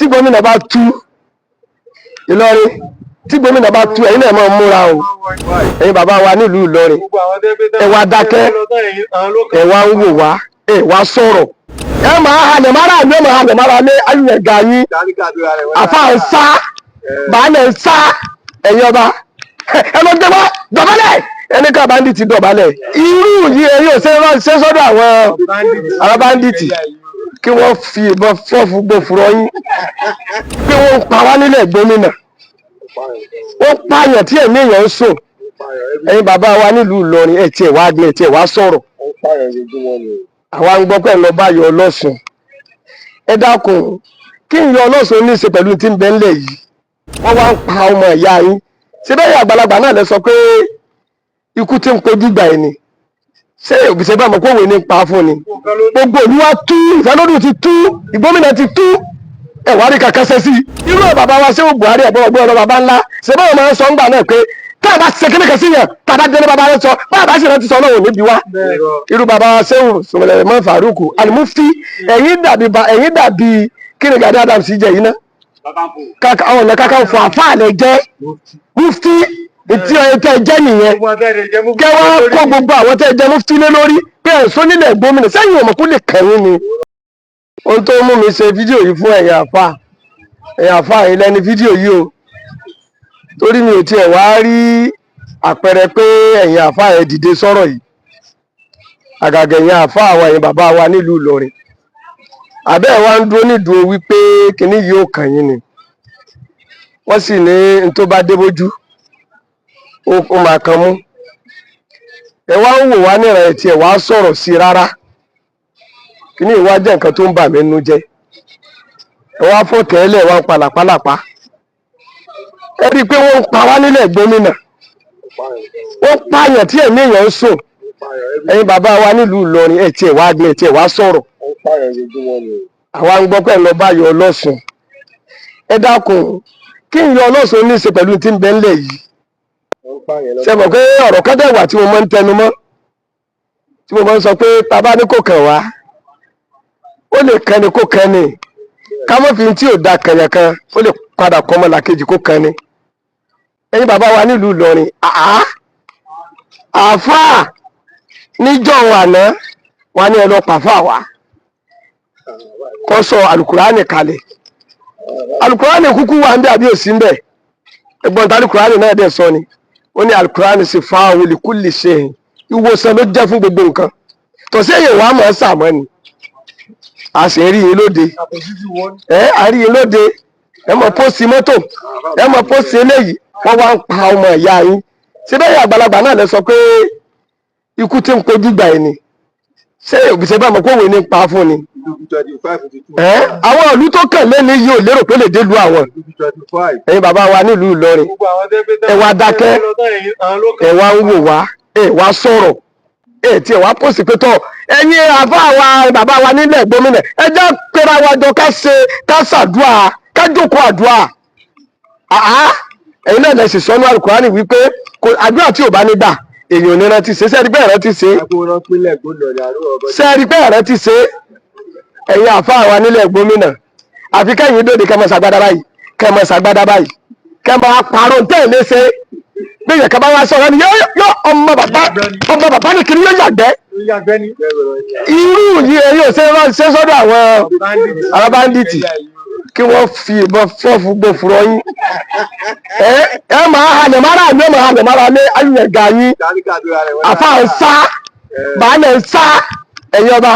Tí gómìnà bá tú Ìlọrin, tí gómìnà bá tú, ẹ̀yin náà máa múra o. Ẹ̀yin bàbá wa nílùú Ìlọrin, ẹ wá dákẹ́, ẹ wá ń wò wá, ẹ wá sọ̀rọ̀, ẹ máa halẹ̀ mára mi, ẹ máa halẹ̀ mára lé ayélujára yín. Àfa ń sá, baálẹ̀ ń sá, ẹ̀yin ọba, ẹ lọ gbé wá dọ̀bálẹ̀. Ẹni ká bandit dọ̀bálẹ̀. Irú yìí, ẹ̀yin ò ṣe sọ́dọ̀ àwọn bandit kí wọ́n fi ìbọn fọ́ọ̀fù gbòfurọ̀ yín pé wọ́n ń pa wá nílẹ̀ gómìnà, wọ́n pààyàn tí ẹ̀mí èèyàn ń sùn. Ẹ̀yin bàbá wa nílùú Ìlọrin, ẹ̀ tiẹ̀ wá gbé, ẹ̀ tiẹ̀ wá sọ̀rọ̀. Àwa ń gbọ́ pé ẹ̀ lọ bá yọ ọlọ́sùn. Ẹ dákun, kí n yọ ọlọ́sùn ní í ṣe pẹ̀lú tí ń bẹ ńlẹ̀ yìí? Wọ́n wá ń pa ọmọ ìyá yín. Ṣé bẹ́ẹ̀ àgbàlagbà náà lẹ sọ pé ikú tí ń kojú gbà ẹ̀ ni? Ṣé òbíṣẹ́ bá mọ̀ kó òwe ní pa fún ni? Gbogbo ìlú wa tú, ìfẹ́lódù ti tú, ìgbómìnà ti tú, ẹ̀ wá rí kankan ṣe sí irú ẹ̀. Bàbá wa ṣé Buhari, ẹ̀gbọ́n ọgbọ́n ọ̀rọ̀ bàbá ńlá, ṣé báwọn máa ń sọ ńgbà náà pé tá a bá ṣe kíní kan sí yẹn, tá a bá délé, bàbá rẹ sọ, bá a bá sì rántí sọ, Ọlọ́run níbi wá. Irú bàbá wa ṣéwù Sọmọlẹ̀ Faruku Alimufti, ẹ̀yin dàbí kíni Gani Adams jẹ yìí ná, kàkà àwọn ọ̀nà kàkà fún àfáà lẹ jẹ́ mufti. Etí ẹ̀ tẹ́ jẹ́ nìyẹn, kẹ́ wá kó gbogbo àwọn tẹ́ jẹ́ mufti lé lórí pé ẹ̀sọ́ nílẹ̀ gómìnà sẹ́yìn ọmọ kó lè kẹ́yìn ni. Ohun tó mú mi ṣe fídíò yìí fún ẹ̀yin àfáà, ẹ̀yin àfáà yìí lẹ́ni fídíò yìí o, torí mi ò tiẹ̀ wá rí àpẹẹrẹ pé ẹ̀yin àfáà ẹ̀ dìde sọ̀rọ̀ yìí. Àgàgà ẹ̀yin àfáà wa, ẹ̀yin bàbá wa nílùú Ìlọrin, àbẹ́ ẹ̀ wá ń dúró nídùú wípé kinní yìí ò kàn yín ni. Wọ́n sì ní n tó bá dé bójú, ó máa kan mú. Ẹ wá ń wò wá níran, ẹ̀ tiẹ̀ wá sọ̀rọ̀ sí i rárá. Kinní yìí wá jẹ́ nǹkan tó ń bà mí nínú jẹ́. Ẹ wá fọ́ tẹ́lẹ̀, wá ń pa làpálàpá. Ẹ rí i pé wọ́n ń pa wá nílẹ̀ gómìnà, wọ́n pààyàn tí ẹ̀mí èèyàn ń sùn. Ẹ̀yin bàbá wa nílùú Ìlọrin, ẹ̀ tiẹ̀ wá gbé, ẹ̀ tiẹ̀ wá sọ̀rọ̀. Àwa ń gbọ́ pé ẹ̀ lọ bá yọ ọlọ́sùn. Ẹ dákun, kí n yọ ọlọ́sùn ní í ṣe pẹ̀lú tí ń bẹ ńlẹ̀ yìí? Ṣe mọ̀ pé ọ̀rọ̀ kan dẹ̀ wà tí mo máa ń tẹnu mọ́, tí mo máa ń sọ pé tá bá ní kò kàn wá, ó lè kàn ní, kó kàn ní. Ká mọ́ fi tí ò da kànyàn kan, ó lè padà kọ́ ọmọ làkejì kó kàn ní. Ẹ̀yin bàbá wa nílùú Ìlọrin, àá àáfàá níjọ́ àná wọn ní ẹ lọ pàfà wá kó sọ alukurani kalẹ̀. Alukurani kúkú wà ń bẹ àbí òsì ń bẹ? Ẹ̀gbọ́n tí alukurani náà dẹ̀ sọ ni, ó ní alukurani sì fa li kulli shay, ìwòsàn ló jẹ́ fún gbogbo nǹkan. Tòsí èyí wàá mọ̀ ọ́ sàmọ́ ni a sì ń rí yín lóde, ẹ à rí yín lóde, ẹ mọ̀ post mọ́tò, ẹ mọ̀ post eléyìí. Wọ́n wá ń pa ọmọ ìyá yín. Síbẹ̀ yìí àgbàlagbà náà lẹ sọ pé ikú tí ń kojú gbà ẹ̀ ni? Ṣé òbíṣẹ́ bá mọ̀ kó òwe ní pa fún ni? Ẹ àwọn ìlú tó kàn lẹ́ni yìí ò lérò pé lè dé lu àwọn. Ẹ̀yin bàbá wa nílùú Ìlọrin, ẹ wá dákẹ́, ẹ wá ń wò wá, ẹ wá sọ̀rọ̀, ẹ tiẹ̀ wá post pé tọ̀, ẹ̀yin àbá wa, bàbá wa nílẹ̀ gómìnà, ẹ já pera wa jọ, ká ṣe, ká ṣàdúà, ká jókòó àdúà. Àá ẹ̀yin náà lẹ sì sọnù Alukurani wípé àdúrà tí ò bá ní gbà, èèyàn ò ní rántí ṣe. Sẹ́ẹ̀rí bẹ́ẹ̀ rántí ṣe? Sẹ́ẹ̀rí bẹ́ẹ̀ rántí ṣe? Ẹ̀yin àfáà wa nílẹ̀ gómìnà, àfi kẹ́yìn dòde, kẹ́ máa ṣàgbádá báyìí, kẹ́ máa ṣàgbádá báyìí, kẹ́ máa parọ́ ntẹ́ ẹ̀ léṣe. Bí yẹn kaba wá sọ̀rọ̀ ni yóò ọmọ bàbá ní kiri yóò yàgbẹ́. Irú yìí, ẹ̀yin ò ṣe sọ́dọ̀ àwọn bandit kí wọ́n fi ìbọn fọ́ọ̀fù gbòfurọ̀ yín. Ẹ máa halẹ̀ mára mi, ẹ máa halẹ̀ mára lé ayélujára yín. Àfa ń sá, baálẹ̀ ń sá, ẹ̀yin ọba,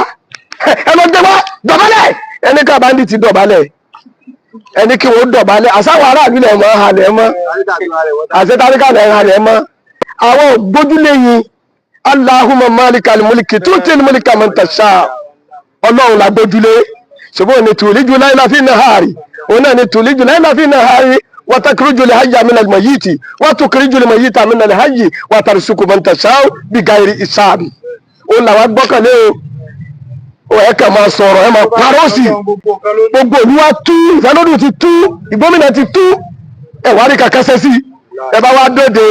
ẹ lọ gbé wá dọ̀bálẹ̀. Ẹni ká bandit dọ̀bálẹ̀, ẹni kí wọ́n dọ̀bálẹ̀. Àsáwọn aráàlú lẹ̀ mọ́ halẹ̀ mọ́, àṣetáríkà lẹ̀ halẹ̀ mọ́. Àwọn ògbójúlé yín. Allahumma malikal mulki tu'til mulka man tasha. Ọlọ́run la gbójúlé. Ṣùgbọ́n ní tuliju layla fi nahari, òun náà ní tuliju layla fi nahari wa takhrijul hayya minal mayyiti wa tukhrijul mayyita minal hayyi wa tarzuqu man tasha'u bighairi hisabi. Òun làwọn gbọ́kànlé o. Ẹ kàn máa sọ̀rọ̀, ẹ máa parọ́ sí gbogbo ìlú wa tú, ìfẹ́lódù ti tú, ìgbómìnà ti tú, ẹ wá rí kankan ṣe sí. Ẹ bá wá dóde,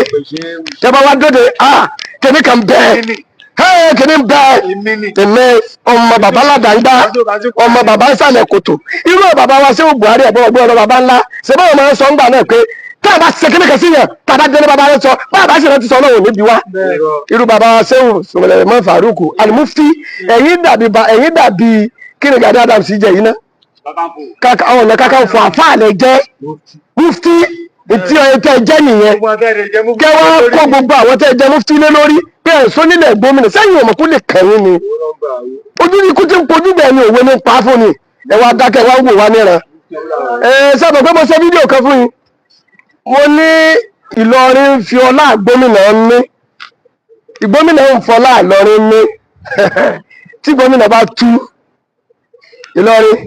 ẹ bá wá dóde, ah, kìnní kan bẹ́ẹ̀. Ẹ kìíní bẹ èmi ọmọ bàbá ládàńgbá, ọmọ bàbá nsàlẹ̀ kòtò, irú ẹ̀ bàbá wa sẹ́wọ̀n Buhari, ẹ̀gbọ́n ọgbọ́n ọ̀rọ̀ bàbá ńlá ṣe báwọn máa ń sọ ńgbà náà pé tá a bá ṣe kíní kan sí yẹn, tá a bá délé bàbá rẹ sọ, bá a bá sì rántí sọ, Ọlọ́run níbi wá. Irú bàbá wa sẹ́wọ̀n sọmọlẹ̀ mọ́ Faruku Alimufti, ẹ̀yìn dàbí ẹ̀yìn dàbí kí ni Gani Adams jẹ yìí ná kàkà àwọn ọ̀nà kàkà fún àfáà lẹ jẹ́ mufti tí ẹ tẹ́ jẹ́ nìyẹn. Kẹ́ wá kó gbogbo àwọn tẹ́ jẹ́ mufti lé lórí pé ẹ̀sọ́ nílẹ̀ gómìnà sẹ́yìn ọmọ kó lè kẹ́yìn ni ojú ní ikú tí ń kojú bẹ́ẹ̀ ni òwe ní pa á fún ni. Ẹ wá dákẹ́, wá wò wá níran. Ẹ sábà pé mo ṣe fídíò kan fún yín, mo ní Ìlọrin ń fi ọlá gómìnà ní, ìgbómìnà ń fọlá Ìlọrin ní. Tí gómìnà bá tú Ìlọrin,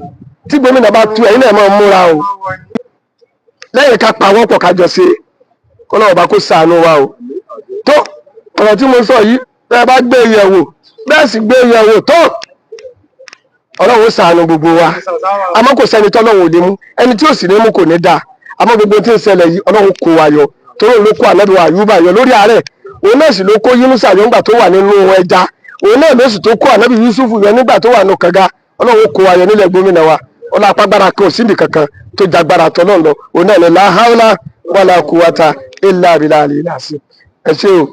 tí gómìnà bá tú, ẹ̀yin náà máa múra o. Lẹ́yìn ká pa wọ́pọ̀ kájọ ṣe, kọ́lá ọba kó ṣàánú wa o. Tó ọ̀rọ̀ tí mo sọ yìí, bẹ́ẹ̀ bá gbé yẹ̀wò, bẹ́ẹ̀ sì gbé yẹ̀wò, tó Ọlọ́run ó ṣàánú gbogbo wa. Àmọ́ kò sẹ́ni tọ́lọ́run ò lè mú, ẹni tí ò sì ní mú kò ní dáa. Àmọ́ gbogbo tí ń ṣẹlẹ̀ yìí, Ọlọ́run kó wa yọ, torí òun ló kó ànábì wa Àyùbá yọ lórí àárẹ̀, òun náà sì ló kó Yúnúsà yọ nígbà tó wà nínú ẹja, òun náà ló sì tó kó ànábì Yúsúfù yọ nígbà tó wà nínú kànga. Ọlọ́run kó wa yọ nílẹ̀ gómìnà wa. Ọlọ́run apágbára kan ò síbi kankan tó jagbára tọ́lọ́run lọ, òun náà ní la hawla wala quwwata illa billahi ìlàsì. Ẹ ṣé o.